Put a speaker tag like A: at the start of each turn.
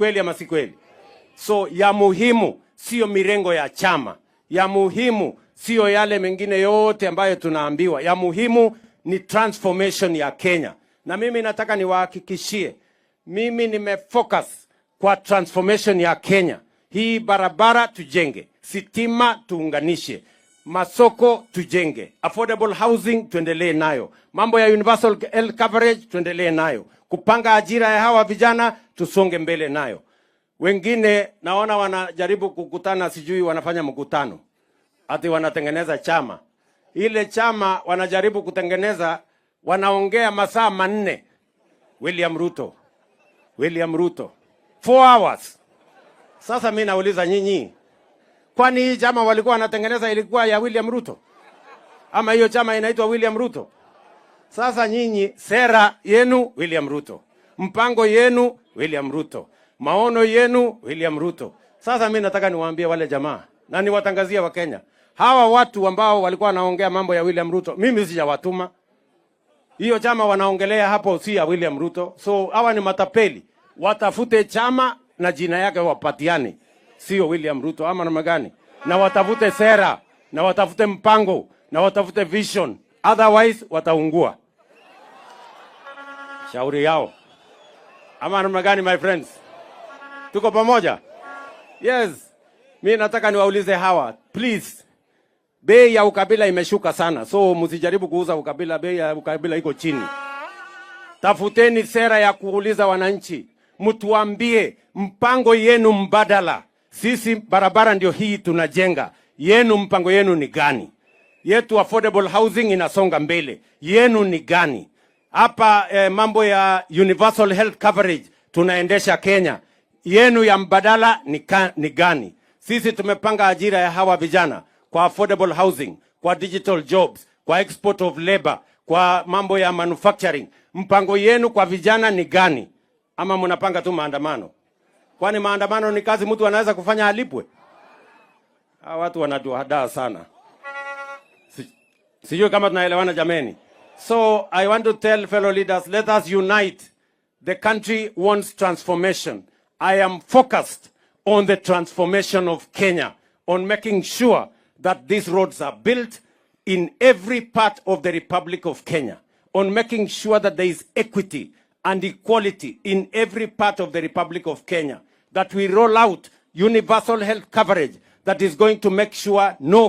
A: Kweli ama si kweli? So ya muhimu sio mirengo ya chama, ya muhimu sio yale mengine yote ambayo tunaambiwa. Ya muhimu ni transformation ya Kenya, na mimi nataka niwahakikishie, mimi nimefocus kwa transformation ya Kenya. Hii barabara tujenge, sitima tuunganishe, masoko tujenge, affordable housing tuendelee nayo, mambo ya universal health coverage tuendelee nayo, kupanga ajira ya hawa vijana tusonge mbele nayo. Wengine naona wanajaribu kukutana, sijui wanafanya mkutano ati wanatengeneza chama. Ile chama wanajaribu kutengeneza, wanaongea masaa 4, William Ruto, William Ruto, 4 hours. Sasa mi nauliza nyinyi, kwani hii chama walikuwa wanatengeneza ilikuwa ya William Ruto ama hiyo chama inaitwa William Ruto? Sasa nyinyi sera yenu William Ruto, mpango yenu William Ruto, maono yenu William Ruto. Sasa mi nataka niwaambie wale jamaa na niwatangazie Wakenya, hawa watu ambao walikuwa wanaongea mambo ya William Ruto, mimi sijawatuma. Hiyo chama wanaongelea hapo si ya William Ruto, so hawa ni matapeli. Watafute chama na jina yake wapatiane, sio William Ruto ama namna gani? Na watafute sera na watafute mpango na watafute vision, otherwise wataungua. Shauri yao ama namna gani, my friends? Tuko pamoja? Yes. Mi nataka niwaulize hawa, please, bei ya ukabila imeshuka sana, so msijaribu kuuza ukabila. Bei ya ukabila iko chini. Tafuteni sera ya kuuliza wananchi, mtuambie mpango yenu mbadala. Sisi barabara ndio hii tunajenga, yenu mpango yenu ni gani? Yetu affordable housing inasonga mbele, yenu ni gani? Hapa mambo ya universal health coverage tunaendesha Kenya, yenu ya mbadala ni gani? Sisi tumepanga ajira ya hawa vijana kwa affordable housing, kwa digital jobs, kwa export of labor, kwa mambo ya manufacturing. Mpango yenu kwa vijana ni gani? Ama mnapanga tu maandamano? Kwani maandamano ni kazi mtu anaweza kufanya alipwe? Hawa watu wanatuhadaa sana. Sijui kama tunaelewana, jameni. So I want to tell fellow leaders, let us unite. The country wants transformation. I am focused on the transformation of Kenya, on making sure that these roads are built in every part of the Republic of Kenya, on making sure that there is equity and equality in every part of the Republic of Kenya, that we roll out universal health coverage that is going to make sure no